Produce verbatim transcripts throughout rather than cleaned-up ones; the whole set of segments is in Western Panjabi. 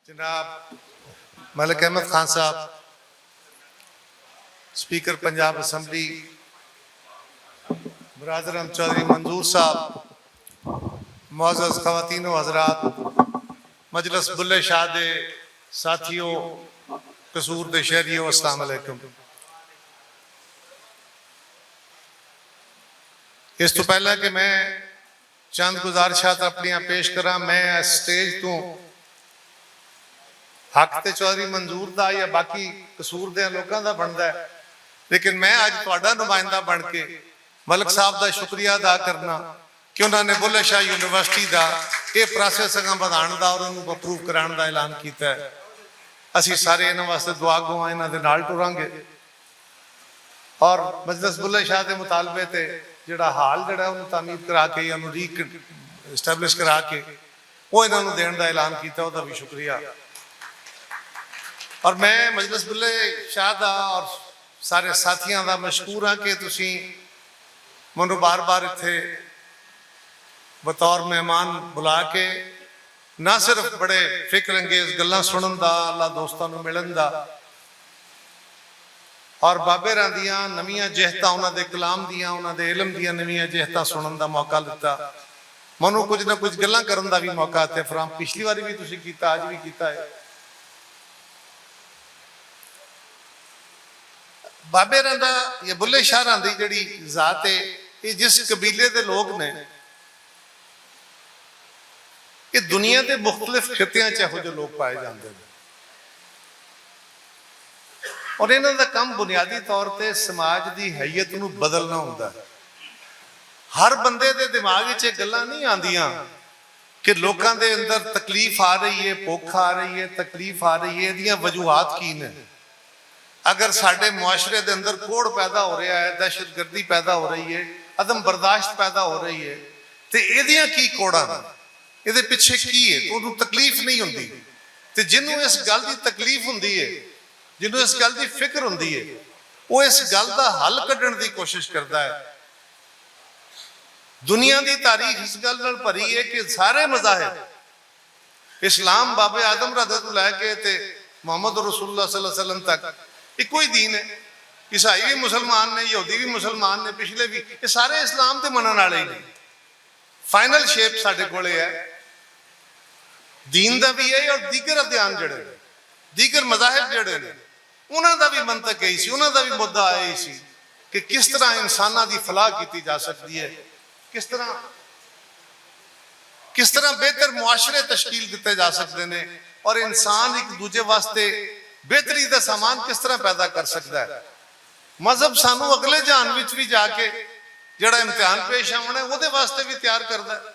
جناب ملک احمد خان صاحب، سپیکر پنجاب اسمبلی، برادرم چوہدری منظور صاحب، معزز خواتین و حضرات، مجلس بلے شاہ دے ساتھیو، قصور دے شہریو، السلام علیکم۔ اس تو پہلا کہ میں چند گزارشات اپنیاں پیش کراں، میں اس سٹیج تو حق تے چوہدری منظور دا یا باقی قصور دے لوکاں دا بندا ہے، لیکن میں اج تہاڈا نمائندہ بن کے ملک صاحب دا شکریہ ادا کرنا کہ انہاں نے بلے شاہ یونیورسٹی دا اے پروسیس اگاں ودھان دا اور انہوں اپروو کران دا اعلان کیتا ہے۔ اسی سارے انہاں واسطے دعا گواں، انہاں دے نال ٹراں گے۔ اور مجلس بلے شاہ دے مطالبے تے جڑا ہال جڑا انہوں تعمیر کرا کے یا انہوں ری اسٹیبلش کرا کے وہ انہوں نے دین دا اعلان کیتا، وہ دا بھی شکریہ۔ اور میں مجلس بلے شاہ دا اور سارے ساتھیاں دا مشکور ہاں کہ تسی مینوں بار بار اتھے بطور مہمان بلا کے نہ صرف بڑے فکر انگیز گلاں سنن دا، اللہ دوستاں نوں ملن دا، اور بابے راں دیاں نویاں جہتاں، انہاں دے کلام دیاں، انہاں دے علم دیاں نویاں جہتاں سنن دا موقع دتا۔ مینوں کچھ نہ کچھ گلاں کرن دا بھی موقع تے فراہم، پچھلی واری بھی تسی کیتا، اج بھی کیتا ہے۔ بابے راں دا یا بلے شاہ راں دی جڑی ذات ہے، یہ جس قبیلے دے لوگ نے، یہ دنیا دے مختلف خطیاں چ یہو جے لوگ پائے جاندے نے۔ اور انہاں دا کم بنیادی طور تے سماج دی حیت نوں بدلنا ہوندا ہے۔ ہر بندے دے دماغ وچ یہ گلاں نہیں آندیاں کہ لوکاں دے اندر تکلیف آ رہی ہے، بھوک آ رہی ہے، تکلیف آ رہی ہے، ایہدیاں وجوہات کی نے؟ اگر ساڈے معاشرے دے اندر کوڑ پیدا ہو رہا ہے، دہشت گردی پیدا ہو رہی ہے، عدم برداشت پیدا ہو رہی ہے، تے ایہدیاں کی کوڑاں نے؟ ایہدے پچھے کی ہے؟ تے اودوں تکلیف نہیں ہوندی۔ تے جنوں اس گل دی تکلیف ہوندی ہے، جنوں اس گل دی فکر ہوندی ہے، وہ اس گل دا حل کڈن دی کوشش کردا ہے۔ دنیا دی تاریخ اس گل نال بھری ہے کہ سارے مذاہب، اسلام بابے آدم رضا تو لے کے تے محمد رسول اللہ صلی اللہ علیہ وسلم تک اکو ہی دین ہے۔ عیسائی بھی مسلمان نے، یہودی بھی مسلمان نے، پچھلے بھی، یہ سارے اسلام تے منن والے ہی نے۔ فائنل شیپ ساڈے کولے ہے، دین دا بھی ہے اور دیگر ادیان جڑے نے، دیگر مذاہب جڑے نے، انہاں دا بھی منطق یہی سی، انہاں دا بھی مدعا یہی سی کہ کس طرح انساناں دی فلاح کیتی جا سکدی ہے، کس طرح، کس طرح بہتر معاشرے تشکیل دتے جا سکدے نے، اور انسان ایک دوجے واسطے بہتری دا سامان کس طرح پیدا کر سکدا ہے۔ مذہب سانوں اگلے جہان وچ بھی جا کے جڑا امتحان پیش آونا ہے، اودے واسطے بھی تیار کردا ہے،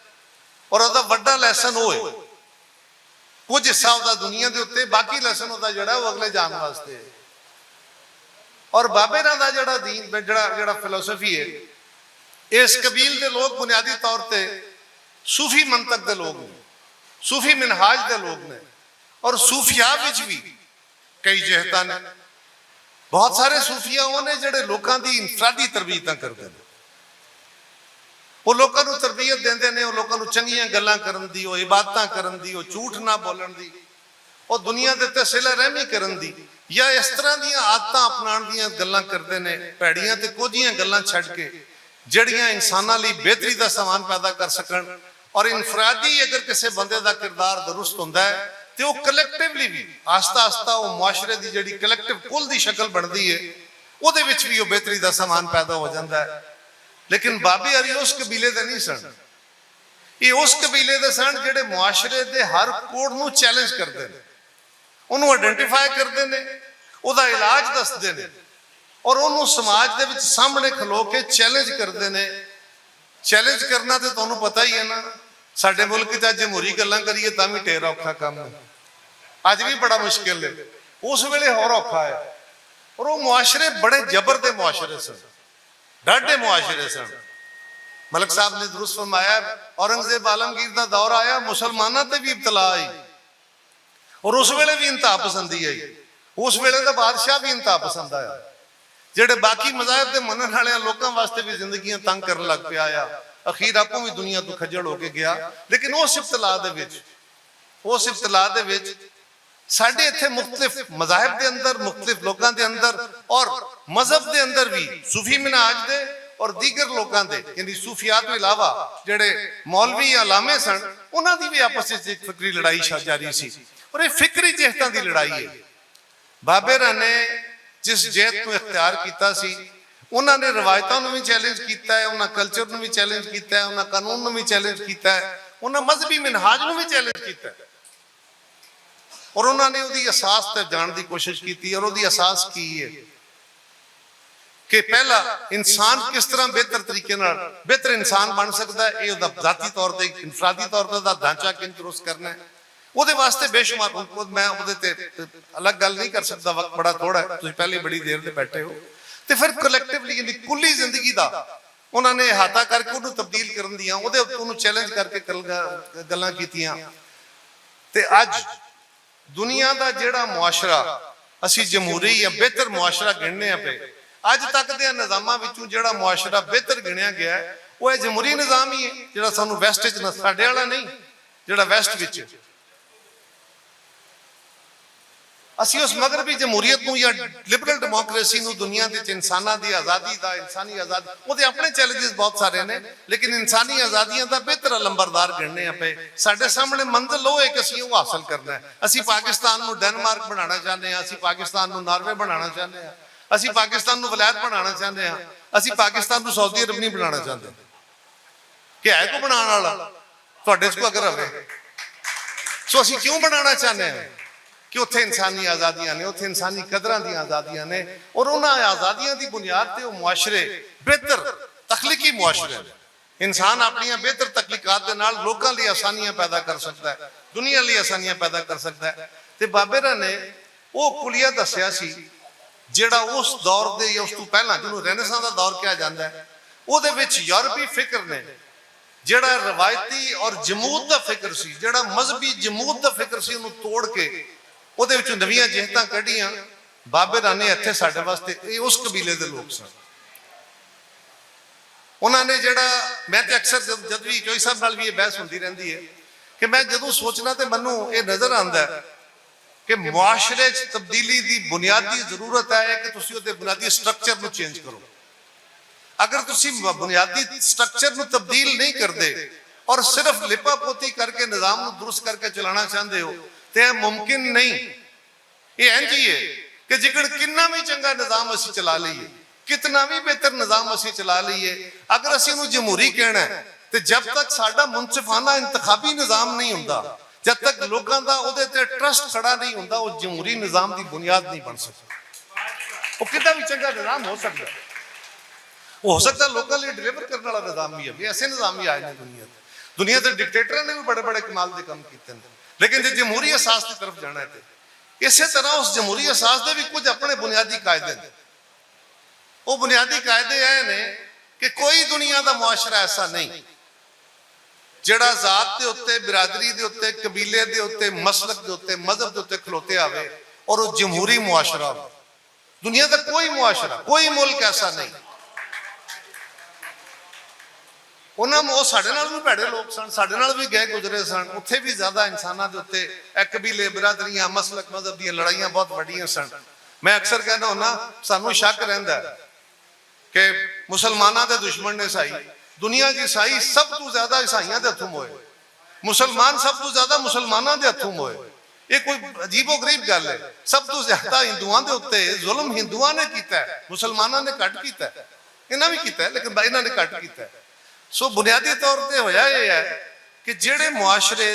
اور ادا وڈا لیسن ہوئے۔ کچھ حصہ ہوتا دنیا دے اُتے، باقی لیسن ہوتا جڑا وہ اگلے جان واسطے ہے۔ اور بابے راں دا جڑا دین، جڑا، جڑا فلسفی ہے، اس قبیل دے لوگ بنیادی طور تے صوفی منطق دے لوگ نے، صوفی منہاج دے لوگ نے، اور صوفیاء وچ بھی کئی جہتاں نے۔ بہت سارے صوفیاء وہ نے جڑے لوکاں دی انفرادی تربیتاں کردے نے۔ وہ لوکاں نوں تربیت دیندے نے، وہ لوکاں نوں چنگیاں گلاں کرن دی، وہ عبادتاں کرن دی، وہ جھوٹ نہ بولن دی، وہ دنیا دے تے صلہ رحمی کرن دی، یا اس طرح دیاں عادتاں اپنان دیاں گلاں کردے نے، پیڑیاں تے کوجیاں گلاں چھڈ کے جڑیاں انساناں لئی بہتری دا سامان پیدا کر سکن۔ اور انفرادی اگر کسے بندے دا کردار درست ہوندا ہے تے وہ کلیکٹیولی بھی آہستہ آہستہ وہ معاشرے دی جڑی کلیکٹیو کل دی شکل بندی ہے، وہ دے وچ بھی وہ بہتری دا سامان پیدا ہو جاندا ہے۔ لیکن بابے علی اس قبیلے دے نہیں سن۔ یہ اس قبیلے دے سن جڑے معاشرے دے ہر کوڈ نوں چیلنج کردے نے، انہوں آئیڈینٹیفائی کردے نے، وہ دا علاج دسدے نے، اور انہوں سماج دے وچ سامنے کھلو کے چیلنج کردے نے۔ چیلنج کرنا تے تانوں پتہ ہی ہے نا، ساڈے ملک وچ اج جمہوری گلاں کریے تاں وی ٹیرا اوکھا کم ہے۔ اج وی بڑا مشکل ہے، اس ویلے ہور اوکھا ہے۔ اور وہ معاشرے بڑے جبر دے معاشرے سن، ڈاڈے معاشرے سن۔ ملک صاحب نے درست فرمایا، اورنگزیب عالمگیر دا دور آیا، مسلماناں تے بھی ابتلا آئی، اور اس ویلے بھی انتہا پسندی آئی، اس ویلے دا بادشاہ بھی انتہا پسند آیا۔ جڑے باقی مذاہب دے منن والے لوکاں واسطے بھی زندگیاں تنگ کرن لگ پیا آیا، اخیر آپوں بھی دنیا تو کھجڑ ہو کے گیا۔ لیکن اس ابتلا دے وچ، اس ابتلا دے وچ ساڈے اتھے مختلف مذاہب دے اندر، مختلف لوکاں دے اندر اور مذہب دے اندر بھی صوفی منہاج دے اور دیگر لوکاں دے، یعنی صوفیات تو علاوہ جڑے مولوی یا علامے سن، انہاں دی بھی آپس وچ ایک فکری لڑائی شا-، جاری سی۔ اور یہ فکری جہتاں دی لڑائی ہے۔ بابر نے جس جہت نوں اختیار کیتا سی، انہاں نے روایتاں نوں بھی چیلنج کیتا ہے، انہاں کلچر نوں بھی چیلنج کیتا ہے، انہاں قانون نوں بھی چیلنج کیتا ہے، انہاں مذہبی منہاج نوں بھی چیلنج کیتا ہے۔ اور انہاں نے اودی اساس تے جان دی کوشش کیتی۔ اور اودی اساس کی ہے کہ پہلا، انسان کس طرح بہتر طریقے نال بہتر انسان بن سکدا ہے، یہ اودے ذاتی طور تے، انفرادی طور تے دا ڈھانچہ کن درست کرنا ہے۔ اودے واسطے بے شمار، میں اودے تے الگ گل نہیں کر سکدا، وقت بڑا تھوڑا ہے، تسی پہلے بڑی دیر دے بیٹھے ہو۔ تے پھر کلیکٹیولی، یعنی کلی زندگی دا انہاں نے احاطہ کر کے انہوں تبدیل کرن دیاں، اودے اُتے انہوں چیلنج کر کے گل-، گلاں کیتیاں۔ تے اج دنیا دا جیڑا معاشرہ اسی جمہوری یا بہتر معاشرہ گننے آ پے، اج تک دے نظاماں وچوں جیڑا معاشرہ بہتر گنیا گیا ہے، وہ اے جمہوری نظام ہی ہے جیڑا سانو ویسٹ وچ نہ، ساڈے والا نہیں، جیڑا ویسٹ وچ ہے۔ اسی اس مغربی جمہوریت نوں یا لبرل ڈیموکریسی نوں دنیا دے وچ انساناں دی آزادی دا، انسانی آزادی، وہ دے اپنے چیلنجز بہت سارے نے، لیکن انسانی آزادیاں دا بہتر لمبردار گننے آ پے۔ ساڈے سامنے منزل وہ ہے کہ اسی وہ حاصل کرنا ہے۔ اسی پاکستان نوں ڈنمارک بنانا چاہنے ہاں، اسی پاکستان نوں ناروے بنانا چاہنے ہاں، اسی پاکستان نوں ولایت بنانا چاہنے ہاں، اسی پاکستان نوں سعودی عرب نہیں بنانا چاہتے۔ کہ ہے کوئی بنان والا تہاڈے چ کوئی اگر ہوے؟ سو اسی کیوں بنانا چاہنے ہیں؟ کہ اتھے انسانی آزادیاں نے، اتھے انسانی قدراں دیاں آزادیاں نے، اور انہاں آزادیاں دی بنیاد تے وہ معاشرے بہتر تخلیقی معاشرے نے۔ انسان اپنیاں بہتر تخلیقات دے نال لوکاں لئی آسانیاں پیدا کر سکدا ہے، دنیا لئی آسانیاں پیدا کر سکدا ہے۔ تے بابر نے وہ کلیہ دسیا سی جیڑا اس دور دے یا اس تو پہلاں، جنوں رینیسانس دا دور کہا جاندا ہے، وہ دے وچ یورپی فکر نے جیڑا روایتی اور جمود دا فکر سی، جیڑا مذہبی جمود دا فکر سی، انہوں توڑ کے وہ دے وچوں نویاں جہتاں کڈیاں۔ بابے رانے اتھے ساڈے واسطے، یہ اس قبیلے دے لوگ سن۔ انہاں نے جیڑا، میں تے اکثر جد، جد بھی کوئی صاحب نال بھی یہ بحث ہوندی رہندی ہے کہ میں جدوں سوچنا تے مینوں یہ نظر آندا ہے کہ معاشرے چ تبدیلی دی بنیادی ضرورت ہے کہ تسی اوہدے بنیادی سٹرکچر نوں چینج کرو۔ اگر تسی ب-، بنیادی سٹرکچر نوں تبدیل نہیں کردے اور صرف لپا پوتی کر کے نظام نوں درست کر کے چلانا چاہندے ہو تے یہ ممکن نہیں۔ یہ انج ہی ہے کہ جکڑ کتنا بھی چنگا نظام اسی چلا لئیے، کتنا بھی بہتر نظام اسی چلا لئیے، اگر اسی نوں جمہوری کہنا ہے تے جب تک ساڈا منصفانہ انتخابی نظام نہیں ہوندا، جب تک لوکاں دا اودے تے ٹرسٹ کھڑا نہیں ہوندا، وہ جمہوری نظام دی بنیاد نہیں بن سکدا۔ وہ کتنا بھی چنگا نظام ہو سکدا ہے، وہ ہو سکدا ہے لوکاں لئی ڈیلیور کرن والا نظام بھی ہے، ایسے نظام بھی آئے نے دنیا تے۔ دنیا دے ڈکٹیٹراں نے بھی بڑے بڑے کمال دے کم کیتے نے، لیکن جے جمہوری اساس دی طرف جانا ہے تے اسے طرح اس جمہوری اساس دے بھی کچھ اپنے بنیادی قاعدے نے۔ وہ بنیادی قاعدے اے نے کہ کوئی دنیا دا معاشرہ ایسا نہیں جڑا ذات دے اُتے، برادری دے اُتے، قبیلے دے اُتے، مسلک دے اُتے، مذہب دے اُتے کھلوتے آوے اور وہ جمہوری معاشرہ ہو۔ دنیا دا کوئی معاشرہ، کوئی ملک ایسا نہیں۔ انہاں، وہ ساڈے نال بھی بھڑے لوگ سن، ساڈے نال بھی گئے گزرے سن، اتھے بھی زیادہ انساناں دے اُتے اے قبیلے، برادریاں، مسلک، مذہب دیاں لڑائیاں بہت وڈیاں سن۔ میں اکثر کہنا ہوندا، سانوں شک رہندا ہے کہ مسلماناں دے دشمن نے عیسائی، دنیا چ عیسائی سب تو زیادہ عیسائیاں دے ہتھوں موئے، مسلمان سب تو زیادہ مسلماناں دے ہتھوں موئے۔ یہ کوئی عجیب و غریب گل ہے۔ سب تو زیادہ ہندوؤں دے اُتے ظلم ہندوؤں نے کیتا ہے، مسلماناں نے گھٹ کیتا ہے۔ انہاں بھی کیتا ہے، لیکن انہاں نے گھٹ کیتا ہے۔ سو بنیادی طور تے ہویا یہ ہے کہ جڑے معاشرے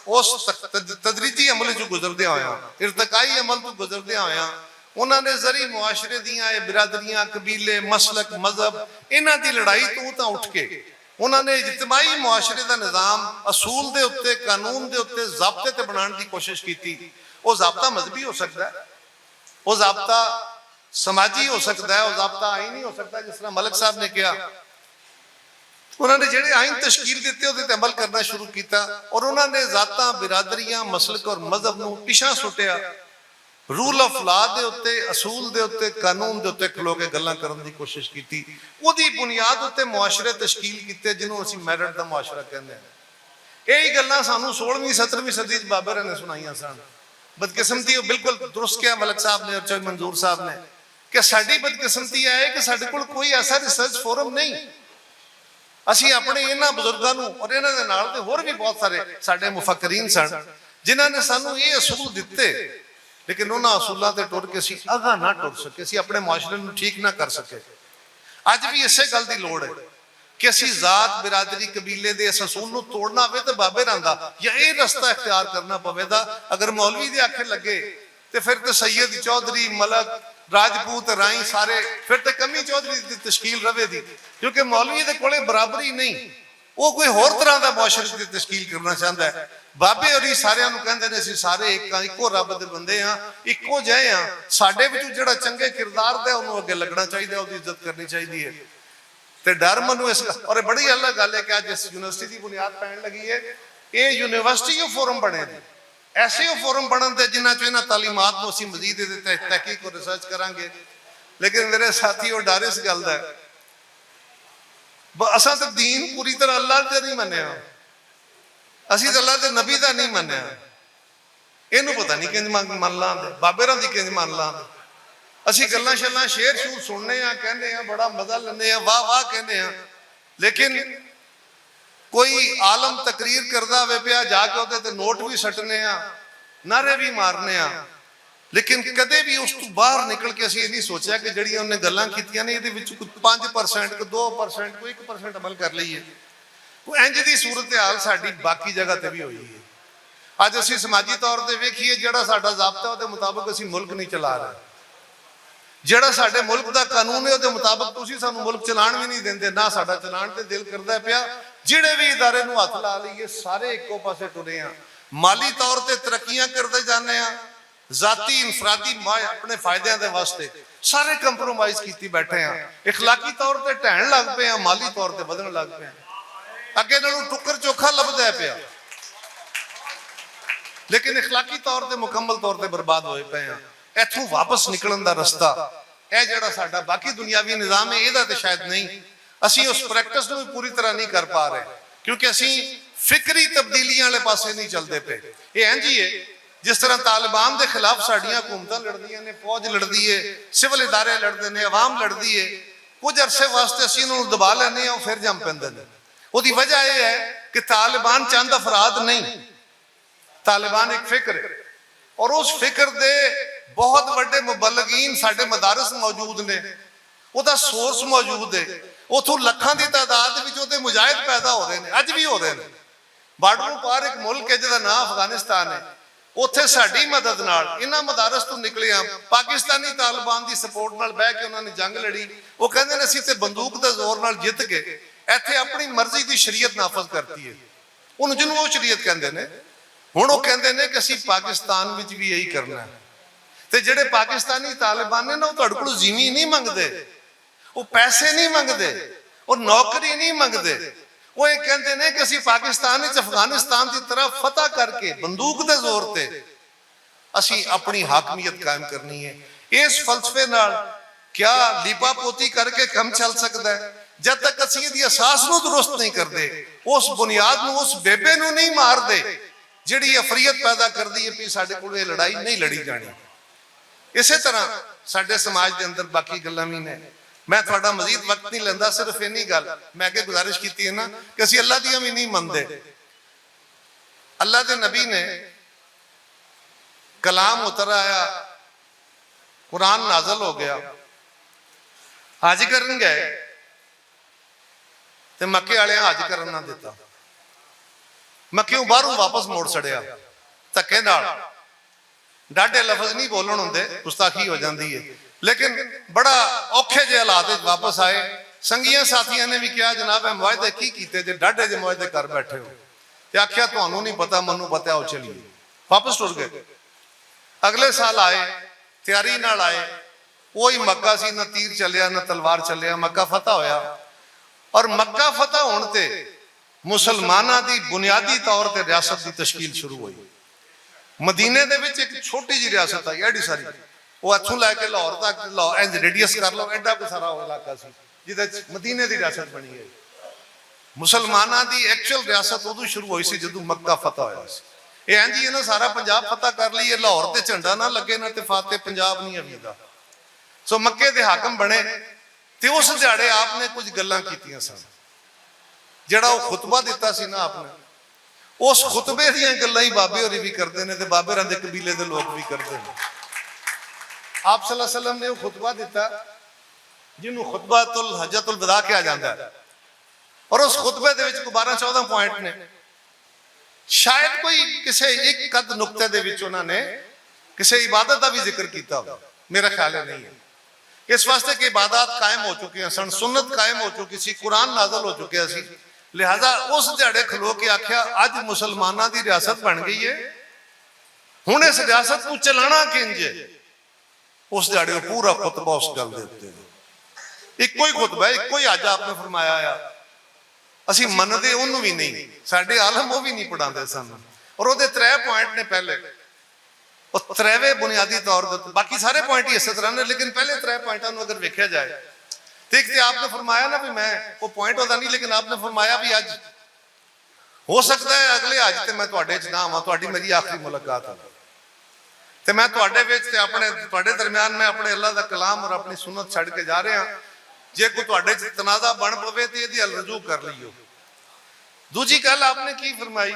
اس تک-، تد-، تدریجی عمل چوں گزردے ہوئے ہیں، ارتقائی عمل تو گزردے ہوئے ہیں، انہاں نے زرعی معاشرے دیاں یہ برادریاں، قبیلے، مسلک، مذہب، انہاں دی لڑائی تو تاں اٹھ کے انہاں نے اجتماعی معاشرے دا نظام اصول دے اُتے، قانون دے اُتے، ضابطے تے بنان دی کوشش کیتی۔ وہ ضابطہ مذہبی ہو سکدا ہے، وہ ضابطہ سماجی ہو سکدا ہے، وہ ضابطہ آئینی ہو سکدا ہے، جس طرح ملک صاحب نے کہا۔ انہاں نے جڑے آئین تشکیل دتے، اُدے تے عمل کرنا شروع کیتا اور انہاں نے ذاتاں، برادریاں، مسلک اور مذہب نوں پچھا سٹیا۔ رول آف لا دے اُتے، اصول دے اُتے، قانون دے اُتے کھلو کے گلاں کرن دی کوشش کیتی۔ اُدی بنیاد اُتے معاشرے تشکیل کیتے، جنوں اسی میرٹ دا معاشرہ کہندے ہیں۔ یہی گلاں سانوں سولہویں، سترویں صدی وچ بابر نے سنائیاں سن۔ بدقسمتی، وہ بالکل درست کیا ملک صاحب نے اور چوہدری منظور صاحب نے، کہ ساڈی بدقسمتی یہ ہے کہ ساڈے کول کوئی ایسا ریسرچ فورم نہیں۔ اسی اپنے انہاں بزرگاں نوں اور انہاں دے نال دے ہور بھی بہت سارے ساڈے مفکرین سن، جنہاں نے سانوں یہ اصول دتے، لیکن انہاں اصولاں تے ٹر کے اسی اگاں نہ ٹر سکے، اسی اپنے معاشرے نوں ٹھیک نہ کر سکے۔ اج بھی اسے گل دی لوڑ ہے کہ اسی ذات، برادری، قبیلے دے اس اصول نوں توڑنا ہوئے تے بابے رہندا یا یہ رستہ اختیار کرنا پوے دا۔ اگر مولوی دے آکھے لگے تے پھر تے سید، چوہدری، ملک، راجپوت، رائی سارے، پھر تے کمی چوہدری دی تشکیل رہے دی، کیونکہ مولوی دے کولے برابری نہیں۔ وہ کوئی ہور طرح دا معاشرے دی تشکیل کرنا چاہندا ہے۔ بابے اور یہ سارے نوں کہندے نے، اسی سارے ایک ہاں، اکو رب دے بندے ہاں، اکو جہے ہاں۔ ساڈے وچوں جڑا چنگے کردار دا ہے، انہوں اگے لگنا چاہیے، اس دی عزت کرنی چاہیے۔ تے ڈر مینوں اس، اور یہ بڑی الگ گل ہے کہ اج اس یونیورسٹی دی بنیاد پین لگی ہے۔ یہ یونیورسٹی ہی فورم بنے دی، ایسے ہی فورم بنن دے جنہاں چوں انہاں تعلیمات نوں اسی مزید ایہدے تے تحقیق اور ریسرچ کراں گے۔ لیکن میرے ساتھی، وہ ڈر اس گل دا ہے، ب-، اساں تے دین پوری طرح اللہ دا نہیں منیا، اسی تے اللہ دے نبی دا نہیں منیا۔ اینوں پتہ نہیں کنج من، من لاں دے، بابے راں دی کنج من لاں دے۔ اسی گلاں شلاں، شعر شور سننے آں، کہنے آں، بڑا مزہ لینے آں، واہ واہ کہنے آں، لیکن کوئی عالم تقریر کردا ہوئے پیا، جا کے اوہدے تے نوٹ بھی سٹنے آں، نعرے بھی مارنے آں، لیکن کدے بھی اس تو باہر نکل کے اسی یہ نہیں سوچیا کہ جڑیاں انہیں گلاں کیتیاں نے، ایہدے وچ کوئی پنج پرسنٹ، کوئی دو پرسنٹ، کوئی ایک پرسنٹ عمل کر لئیے۔ کوئی انج دی صورتحال ساڈی باقی جگہ تے بھی ہوئی ہے۔ اج اسی سماجی طور تے ویکھیے، جڑا ساڈا ضابطہ ہے، اودے مطابق اسی ملک نہیں چلا رہے۔ جڑا ساڈے ملک دا قانون ہے، اودے مطابق تسی سانوں ملک چلان بھی نہیں دیندے، نہ ساڈا چلان تے دل کردا پیا۔ جڑے بھی ادارے نوں ہتھ لا لئیے، سارے اکو پاسے ٹرے ہاں۔ مالی طور تے ترقیاں کردے جانے ہاں، ذاتی انفرادی ما-، اپنے فائدیاں دے واسطے سارے کمپرومائز کیتی بیٹھے ہاں۔ اخلاقی طور تے ڈھہن لگ پئے ہاں، مالی طور تے ودھن لگ پئے ہاں۔ اگے نالوں ٹکر چوکھا لبدا ہے پیا، لیکن اخلاقی طور تے مکمل طور تے برباد ہوئے پئے ہاں۔ ایتھوں واپس نکلن دا رستہ، اے جڑا ساڈا باقی دنیاوی نظام ہے، ایہدا تے شاید نہیں۔ اسی اس پریکٹس نوں بھی پوری طرح نہیں کر پا رہے، کیونکہ اسی فکری تبدیلیاں والے پاسے نہیں چلدے پے۔ یہ انج ہی ہے، جس طرح طالبان دے خلاف ساڈیاں حکومتاں لڑدیاں نے، فوج لڑدی ہے، سول ادارے لڑدے نے، عوام لڑدی ہے، کچھ عرصے واسطے اسی انہاں نوں دبا لینے ہاں، وہ پھر جم پیندے نے۔ اودی وجہ یہ ہے کہ طالبان چند افراد نہیں، طالبان ایک فکر ہے، اور اس فکر دے بہت وڈے مبلغین ساڈے مدارس موجود نے۔ وہ دا سورس موجود ہے۔ اتھوں لکھاں دی تعداد وچ وہ دے مجاہد پیدا ہو رہے ہیں، اج بھی ہو رہے ہیں۔ بارڈروں پار ایک ملک ہے جس دا نام افغانستان ہے، اتھے ساڈی مدد نال انہاں مدارس تو نکلے ہاں، پاکستانی طالبان دی سپورٹ نال بہ کے انہاں نے جنگ لڑی۔ وہ کہندے نے اسی تے بندوق دے زور نال جیت کے ایتھے اپنی مرضی دی شریعت نافذ کرتی ہے۔ انہوں جنوں وہ شریعت کہندے نے، ہن وہ کہندے نے کہ اسی پاکستان وچ بھی یہی کرنا ہے۔ تے جڑے پاکستانی طالبان نے نا، وہ تہاڈے کولوں زمین نہیں منگدے، وہ پیسے نہیں منگدے، وہ نوکری نہیں منگدے۔ وہ یہ کہندے نے کہ اسی پاکستان وچ افغانستان دی طرح فتح کر کے بندوق دے زور تے اسی اپنی حاکمیت قائم کرنی ہے۔ اس فلسفے نال کیا لیپا پوتی کر کے کم چل سکدا ہے؟ جد تک اسی دی اساس نوں درست نہیں کردے، اس بنیاد نوں، اس بیبے نوں نہیں مار دے، جڑی افریت پیدا کردی ہے، بھی ساڈے کول یہ لڑائی نہیں لڑی جانی۔ اسے طرح ساڈے سماج دے اندر باقی گلاں وی نے۔ میں تہاڈا مزید وقت نہیں لیندا، صرف اینی گل میں اگے گزارش کیتی ہے نا کہ اسی اللہ دیاں وی نہیں مندے۔ اللہ دے نبی نے کلام اتر آیا، قرآن نازل ہو گیا، حج کرن گئے تے مکے والے حج کرن نہ دتا، مکیوں باہروں واپس موڑ سڑیا دھکے نال۔ ڈاڈے لفظ نہیں بولن ہوندے، گستاخی ہو جاندی ہے، لیکن بڑا اوکھے جے حالات وچ واپس آئے۔ سنگیاں ساتھیاں نے بھی کہا، جناب، اے معاہدے کی کیتے جے؟ ڈاڈے جے معاہدے کر بیٹھے ہو۔ تے آکھیا، تانوں نہیں پتا، مینوں پتا، آؤ چلیے۔ واپس ٹر گئے۔ اگلے سال آئے، تیاری نال آئے، وہی مکہ سی، نہ تیر چلیا، نہ تلوار چلیا، مکہ فتح ہویا۔ اور مکہ فتح ہون تے مسلماناں دی بنیادی طور تے ریاست دی تشکیل شروع ہوئی۔ مدینے دے وچ ایک چھوٹی جی ریاست آئی، ایڈی ساری، وہ اتھوں لے کے لاہور تک، لاہور انج ریڈیس کر لو، ایڈا کو سارا وہ علاقہ سی، جدے وچ مدینے دی ریاست بنی ہے۔ مسلماناں دی ایکچوئل ریاست ادوں شروع ہوئی سی جدوں مکہ فتح ہویا سی۔ یہ انج ہی ہے نا، سارا پنجاب فتح کر لئیے، لاہور تے جھنڈا نہ لگے نا، تے فاتح پنجاب نہیں ہویدا۔ سو مکے دے حاکم بنے، تے اس دیہاڑے آپ نے کچھ گلاں کیتیاں سن۔ جڑا وہ خطبہ دتا سی نا آپ نے، اس خطبے دیاں گلاں ہی بابے ہوری بھی کردے نے، تے بابے راں دے قبیلے دے لوگ بھی کردے نے۔ آپ صلی اللہ علیہ وسلم نے وہ خطبہ دتا، جنہوں خطبہ الحجۃ الوداع کہا جاتا ہے، اور اس خطبے دے وچ کوئی بارہ چودہ پوائنٹ نے۔ شاید کوئی کسے ایک قد نقطے دے وچ انہاں نے کسے عبادت دا بھی ذکر کیتا ہو، میرا خیال ہے نہیں ہے۔ اس واسطے کہ عبادات قائم ہو چکے ہیں سن، سنت قائم ہو چکی سی، قرآن نازل ہو چکیا سی۔ لہذا اس دیہاڑے کھلو کے آکھیا، اج مسلماناں دی ریاست بن گئی ہے، ہن اس ریاست کو چلانا کنج ہے؟ اس دیہاڑے وہ پورا خطبہ اس گل دے اکو ہی خطبہ ہے، اکو ہی اج آپ نے فرمایا آ۔ اسی منتے انہوں بھی نہیں، ساڈے عالم وہ بھی نہیں پڑھاندے سن۔ اور وہ ترے پوائنٹ نے پہلے، وہ تریوے بنیادی طور دے، باقی سارے پوائنٹ ہی اسی طرح نے، لیکن پہلے ترے پوائنٹاں نوں اگر ویکھیا جائے، تو ایک تے آپ نے فرمایا نا بھی میں، وہ پوائنٹ ہوتا نہیں، لیکن آپ نے فرمایا بھی اج ہو سکدا ہے اگلے حج تے میں تہاڈے وچ نہ آواں، تہاڈی میری آخری ملاقات ہووے۔ تے میں تہاڈے وچ تے اپنے، تہاڈے درمیان میں اپنے اللہ دا کلام اور اپنی سنت چھڈ کے جا رہا ہاں۔ جے کوئی تہاڈے وچ تنازع بن پوے تے ایدی الرجوع کر لئیو۔ دوجی گل آپ نے کی فرمائی؟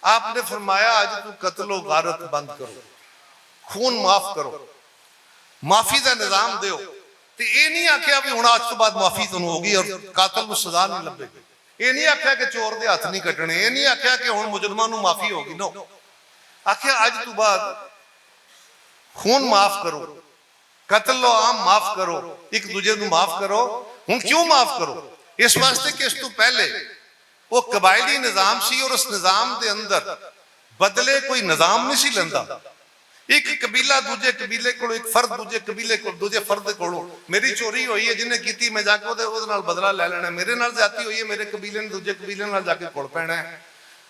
آپ نے فرمایا، اج تو قتل و غارت بند کرو، خون معاف کرو، معافی دا نظام دیو۔ تے اے نہیں آکھیا بھی ہن اج تو بعد معافی تانوں ہوگی اور قاتل نوں سزا نہیں لبے گی۔ یہ نہیں آکھیا کہ چور دے ہاتھ نہیں کٹنے، یہ نہیں آکھیا کہ ہن مجرماں نوں معافی ہوگی، نو۔ آکھیا اج تو بعد خون معاف کرو، قتل و عام معاف کرو، ایک دوجے نوں معاف کرو۔ ہن کیوں معاف کرو؟ اس واسطے کہ اس تو پہلے وہ قبائلی نظام سی اور اس نظام دے اندر بدلے کوئی نظام نہیں سی لیندا۔ ایک قبیلہ دوجے قبیلے کولوں، ایک فرد دوجے قبیلے کولوں، دوجے فرد کولوں، میری چوری ہوئی ہے، جنہیں کیتی، میں جا کے اودے، اودے نال بدلہ لے لینا ہے، میرے نال زیادتی ہوئی ہے، میرے قبیلے نے دوجے قبیلے نال جا کے کول پینا ہے۔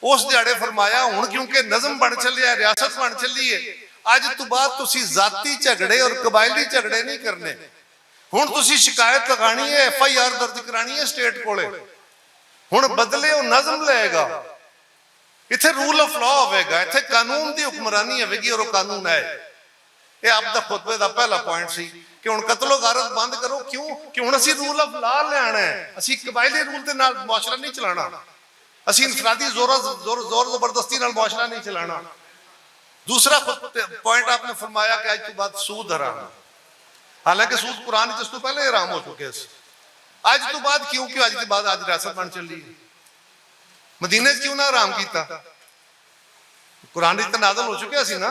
اس دیہاڑے فرمایا، ہن کیونکہ نظم بن چلیا ہے، ریاست بن چلی ہے، اج تو بعد تسی ذاتی جھگڑے اور قبائلی جھگڑے نہیں کرنے۔ ہن تسی شکایت لگانی ہے، ایف آئی آر درج کرانی ہے سٹیٹ کولے۔ ہن بدلے او نظم لے گا۔ اتھے رول آف لا ہوئے گا، اتھے قانون دی حکمرانی ہوئے گی اور وہ قانون ہے۔ یہ آپ دا خطبے دا پہلا پوائنٹ سی کہ ہن قتل و غارت بند کرو۔ کیوں؟ کہ ہن اسی رول آف لا لینا ہے، اسی قبائلی رول دے نال معاشرہ نہیں چلانا، اسی انفرادی زور، زور، زور زبردستی نال معاشرہ نہیں چلانا۔ دوسرا خط-، پوائنٹ آپ نے فرمایا کہ اج تو بعد سود حرام ہے، حالانکہ سود قرآن وچ اس تو پہلے حرام ہو چکے سی۔ اج تو بعد کیوں؟ کیوں اج تو بعد اج ریاست بن چلی؟ مدینے وچ کیوں نہ حرام کیتا؟ قرآن وچ تے نازل ہو چکیا سی نا۔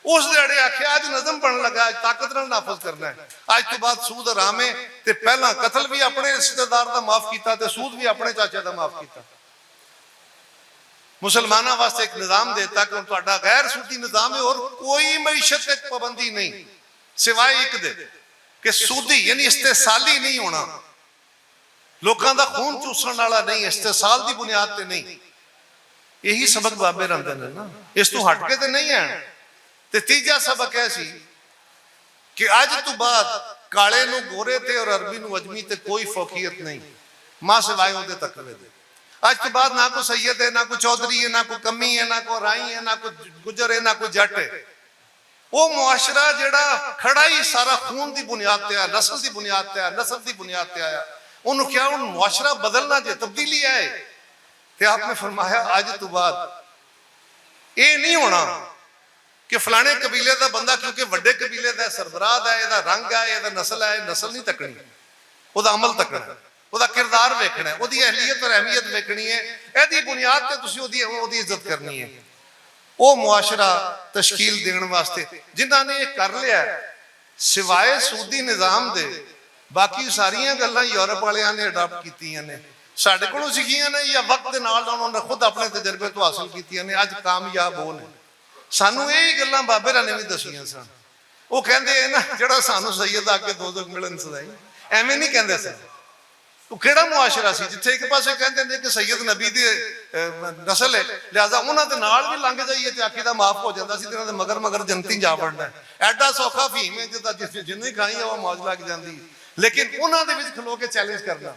اس دیہاڑے آکھیا، اج نظم بن لگا، اج طاقت نال نافذ کرنا ہے۔ اج تو بعد سود حرام ہے، تے پہلا قتل بھی اپنے رشتہ دار دا معاف کیتا تے سود بھی اپنے چاچے دا معاف کیتا۔ مسلماناں واسطے ایک نظام دیتا کہ ہن تہاڈا غیر سودی نظام ہے اور کوئی معیشت تے پابندی نہیں، سوائے ایک دے کہ سودی یعنی استحصالی نہیں ہونا، لوکاں دا خون چوسن والا نہیں، استحصال دی بنیاد تے نہیں۔ یہی سبق بابے رہندے نے نا، اس تو ہٹ کے تے نہیں ہے۔ تے تیجا سبق ایہہ سی کہ اج تو بعد کالے نوں گورے تے اور عربی نوں عجمی تے کوئی فوقیت نہیں، ماں سوائے اودے تقوی دے۔ اج تو بعد نہ کوئی سید ہے، نہ کوئی چودھری ہے، نہ کوئی کمی ہے، نہ کوئی رائی ہے، نہ کوئی گجر ہے، نہ کوئی جٹ ہے۔ وہ معاشرہ جڑا کھڑا ہی سارا خون دی بنیاد تے آیا، نسل دی بنیاد تے آیا، نسل دی بنیاد تے آیا، انہوں کیا ہن معاشرہ بدلنا جے، تبدیلی آئے؟ تے آپ نے فرمایا، اج تو بعد اے نہیں ہونا کہ فلانے قبیلے دا بندہ، کیونکہ وڈے قبیلے دا سربراہ دا، اے دا رنگ ہے، اے دا نسل ہے، اے نسل نہیں تکنی، او دا عمل تکنا ہے، او دا کردار ویکھنا ہے، او دی اہلیت اور اہمیت ویکھنی ہے۔ اے دی بنیاد تے تسی او دی، او دی عزت کرنی ہے۔ او معاشرہ تشکیل دین واسطے جنہاں نے یہ کر لیا ہے، سوائے سودی نظام دے باقی ساریاں گلاں یورپ والیاں نے اڈاپٹ کیتیاں نے، ساڈے کولوں سیکھیاں نے یا وقت دے نال انہوں نے خود اپنے تجربے تو حاصل کیتیاں نے، اج کامیاب ہو نے۔ سانوں یہ گلاں بابے رہا نے بھی دسیاں سن۔ وہ کہندے ہیں نا، جڑا سانوں سید آ کے دو دکھ ملن سدائی، ایویں نہیں کہندے سن۔ وہ کہڑا معاشرہ سی جتھے ایک پاسے کہندے نے کہ سید نبی دی، اے، نسل ہے، لہذا انہاں دے نال بھی لنگ جائیے تے آخی دا معاف ہو جاندا سی تے انہاں دے مگر مگر جنتی جا وڑنا ہے۔ ایڈا سوکھا فہیم ہے جدا جس جنوں ہی کھائی ہے وہ موج لگ جاندی ہے۔ لیکن انہاں دے وچ کھلو کے چیلنج کرنا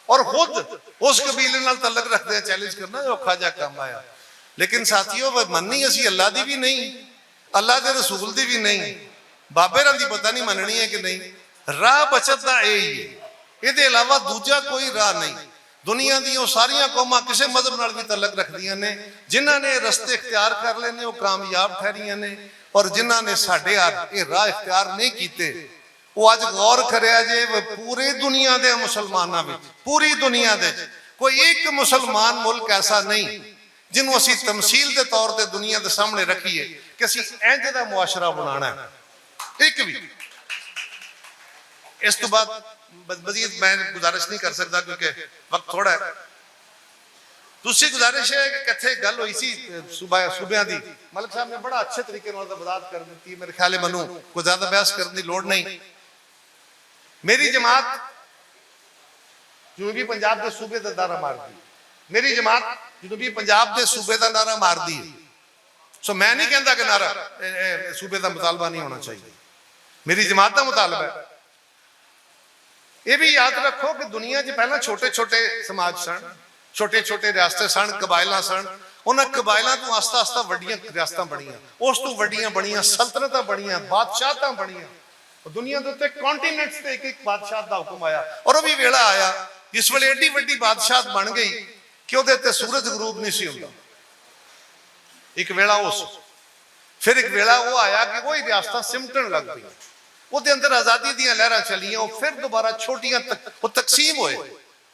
اور خود اس قبیلے نال تعلق رکھدے چیلنج کرنا، یہ اوکھا جا کام آیا۔ لیکن ساتھیو، وہ مننی اسی اللہ دی بھی نہیں، اللہ دے رسول دی بھی نہیں، بابے راں دی پتہ نہیں مننی ہے کہ نہیں۔ راہ بچت دا اے ہی ہے، اے دے علاوہ دوجا کوئی راہ نہیں۔ دنیا دیاں او ساریاں قوماں کسے مذہب نال بھی تعلق رکھدیاں نے، جنہاں نے رستے اختیار کر لینے او کامیاب ٹھہریاں نے، اور جنہاں نے ساڈے آ اے راہ اختیار نہیں کیتے۔ او اج غور کریا جے، وہ پوری دنیا دے مسلماناں وچ، پوری دنیا دے کوئی ایک مسلمان ملک ایسا نہیں جنہوں اسی تمثیل دے طور تے دنیا دے سامنے رکھیے کہ اسی اینج دا معاشرہ بنانا ہے۔ ایک بھی۔ اس تو بعد مزید میں گزارش نہیں کر سکتا کیونکہ وقت تھوڑا ہے۔ دوسری گزارش ہے کہ کتھے گل ہوئی سی صوبہ صوبیاں دی، ملک صاحب نے بڑا اچھے طریقے نال وضاحت کر دتی۔ میرے خیال ہے مینوں کوئی زیادہ بحث کرن دی لوڑ نہیں۔ میری جماعت جنوبی پنجاب دے صوبے دا نعرہ مار دی۔ میری جماعت جنوبی پنجاب دے صوبے دا نعرہ مار دی۔ سو میں نہیں کہندا کہ نعرہ، اے، اے، صوبے دا مطالبہ نہیں ہونا چاہیے۔ میری جماعت دا مطالبہ ہے۔ یہ بھی یاد رکھو کہ دنیا 'چ پہلاں چھوٹے چھوٹے سماج سن، چھوٹے چھوٹے ریاستیں سن، قبائلاں سن۔ انہاں قبائلاں تو آستہ آستہ وڈیاں ریاستاں بنیاں، اس تو وڈیاں بنیاں، سلطنتاں بنیاں، بادشاہتاں بنیاں۔ دنیا دے اتنے کانٹیننٹس تے ایک ایک بادشاہ دا حکم آیا، اور وہ بھی ویلا آیا جس ویلے ایڈی وڈی بادشاہت بن گئی کہ وہ تے سورج غروب نہیں سی ہوندا۔ ایک ویلا اس پھر ایک ویلا وہ آیا کہ وہی ریاستاں سمٹن لگ پئیاں۔ وہ دے اندر آزادی دیاں لہراں چلیاں، وہ پھر دوبارہ چھوٹیاں تک وہ تقسیم ہوئے۔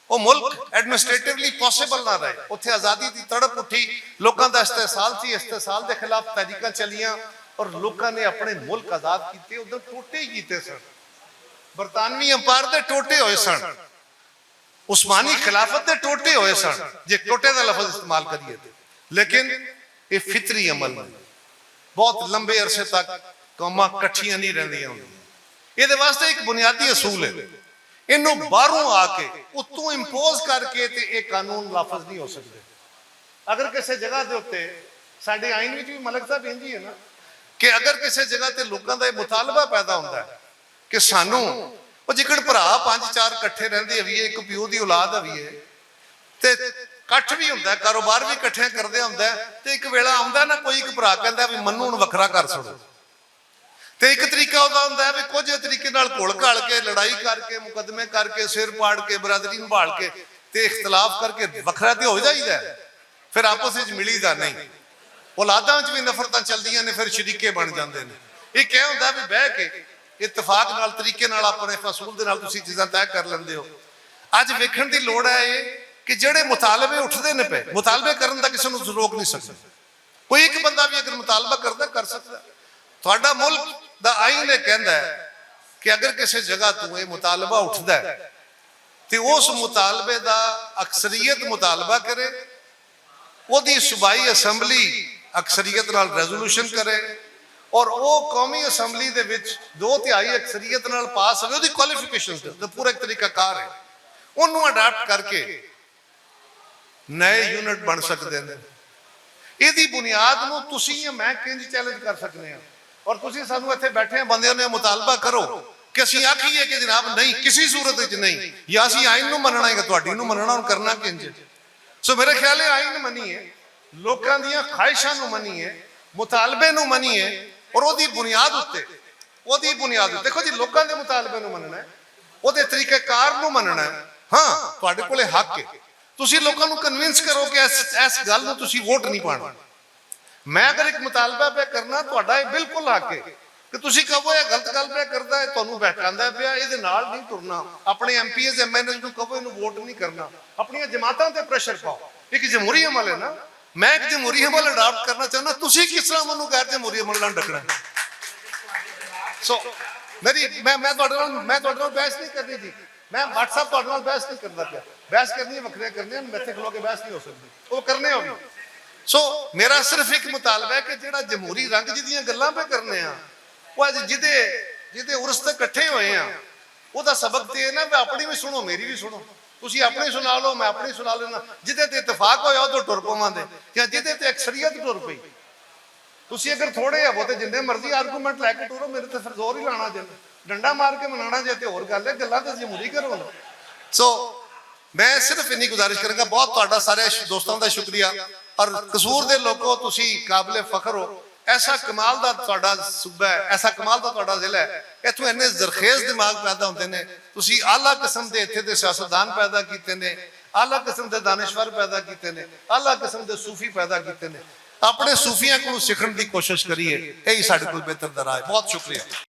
وہ ملک ایڈمنسٹریٹولی پاسبل نہ رہے، اتھے آزادی دی تڑپ اٹھی، لوکاں دا استحصال سی، استحصال دے خلاف تحریکاں چلیاں، اور لوکاں نے اپنے ملک آزاد کیتے، ادھر ٹوٹے ہی کیتے سن۔ برطانوی امپائر دے ٹوٹے ہوئے سن، عثمانی خلافت دے ٹوٹے ہوئے سن، جے ٹوٹے دا لفظ استعمال کریے تے۔ لیکن یہ فطری عمل نہیں۔ بہت لمبے عرصے تک قوماں کٹھیاں نہیں رہندیاں ہوندیاں۔ یہ دے واسطے ایک بنیادی اصول ہے، انہوں باہروں آ کے، اتوں امپوز کر کے تے یہ قانون نافذ نہیں ہو سکتے۔ اگر کسی جگہ دے اتنے، ساڈے آئین وچ بھی ملک صاحب انج ہی ہے نا، کہ اگر کسی جگہ تے لوکاں دا یہ مطالبہ پیدا ہوندا ہے کہ سانوں، وہ جکڑ بھرا پنج چار کٹھے رہندے ہوئے، ایک پیو دی اولاد ہوئی ہے، تے کٹھ بھی ہوندا ہے، کاروبار بھی کٹھے کردے ہوندا ہے، تے ایک ویلا آوندا ہے نا، کوئی ایک بھرا کہندا ہے بھی منوں ہن وکھرا کر چھوڑو۔ تے ایک طریقہ ہوتا ہوندا ہے بھی کچھ طریقے نال گھل گھل کے، لڑائی کر کے، مقدمے کر کے، سر پاڑ کے، برادری نبھال کے، تے اختلاف کر کے وکھرا تے ہو جائیدا ہے۔ پھر آپس وچ ملی دا نہیں۔ اولاداں وچ بھی نفرتاں چلدیاں نے، پھر شریکے بن جاندے نے۔ یہ کیا ہوندا بھی بہہ کے اتفاق نال، طریقے نال، اپنے فصول دے نال تسی چیزاں طے کر لیندے ہو۔ اج ویکھن دی لوڑ ہے یہ کہ جڑے مطالبے اٹھدے نے پے، مطالبے کرن دا کسے نوں روک نہیں سکدا۔ کوئی ایک بندہ بھی اگر مطالبہ کردا، کر سکدا۔ تہاڈا ملک دا آئین یہ کہندا ہے کہ اگر کسے جگہ تو یہ مطالبہ اٹھدا ہے تے اس مطالبے دا اکثریت مطالبہ کرے، او دی صوبائی اسمبلی اکثریت نال ریزولوشن کرے، اور او قومی اسمبلی دے وچ دو تہائی اکثریت نال پاس ہوئے، او دی کوالیفیکیشن تے پورا ایک طریقہ کار ہے، انہوں اڈاپٹ کر کے نئے یونٹ بن سکدے نے۔ ایہدی بنیاد نوں تسی یا میں کنج چیلنج کر سکنے ہاں؟ اور تسی سانوں اتھے بیٹھے بندیاں نے مطالبہ کرو کہ اسی آکھیے کہ جناب نہیں، کسی صورت وچ نہیں، یا اسی آئین نوں مننا ہے کہ تہاڈی نوں مننا، ہن کرنا کنج؟ سو میرے خیال ہے آئین منیے، لوکاں دیاں خواہشاں نوں منیے، مطالبے نوں منیے، اور او دی بنیاد اتے، او دی بنیاد اتے، دیکھو جی، لوکاں دے مطالبے نوں مننا ہے، او دے طریقہ کار نوں مننا ہے۔ ہاں، تہاڈے کولے حق ہے، تسی لوکاں نوں کنونس کرو کہ اس اس گل نوں تسی ووٹ نہیں پانا۔ میں اگر ایک مطالبہ پہ کرنا، تہاڈا یہ بالکل حق ہے کہ تسی کہو یہ غلط گل پہ کردا ہے، تہانوں بہکاندا پیا، یہ نال نہیں ٹرنا۔ اپنے M P's M, N A's ایز نوں کہو یہ ووٹ نہیں کرنا، اپنی جماعتاں تے پریشر پاؤ۔ ایک جمہوری عمل ہے نا، میں ایک جمہوری عمل اڈاپٹ کرنا چاہنا، تسی کس طرح مینوں غیر جمہوری عمل نال ڈکنا ہے؟ سو میری میں میں تہاڈے نال میں تہاڈے نال بحث نہیں کرنی جی۔ میں واٹس ایپ تہاڈے نال بحث نہیں کرنا پیا۔ بحث کرنی ہے، وکھرے کرنے ہیں، میں اتھے کھلو کے بحث نہیں ہو سکتی، وہ کرنے ہوگی۔ سو میرا صرف ایک مطالبہ ہے کہ جڑا جمہوری رنگ جدیاں گلاں پہ کرنے ہیں، وہ اج جدے جدے عرس تے اکٹھے ہوئے ہیں، وہ دا سبق تے یہ نہ کہ اپنی بھی سنو، میری بھی سنو، تسی اپنی سنا لو، میں اپنی سنا لینا، جدے تے اتفاق ہویا وہ تو ٹر پواں دے، یا جدے تے اکثریت ٹر پئی۔ تسی اگر تھوڑے ہو تے جنہیں مرضی آرگومنٹ لے کے ٹورو، میرے تے پھر زور ہی لانا جے، ڈنڈا مار کے منانا جے تے ہور گل ہے، گلاں تے جمہوری کرو نا۔ سو میں صرف انی گزارش کروں گا، بہت تہاڈا سارے ش- دوستاں دا شکریہ۔ اور قصور دے لوکو، تسی قابل فخر ہو۔ ایسا کمال دا تہاڈا صوبہ ہے، ایسا کمال دا تہاڈا ضلع ہے۔ اتھوں اینے زرخیز دماغ پیدا ہوندے نے۔ تسی اعلیٰ قسم دے اتھے دے سیاستدان پیدا کیتے نے، اعلیٰ قسم دے دانشور پیدا کیتے نے، اعلیٰ قسم دے صوفی پیدا کیتے نے۔ اپنے صوفیاں کو سکھن دی کوشش کریے، یہی ساڈے کول بہتر دا راہ ہے۔ بہت شکریہ۔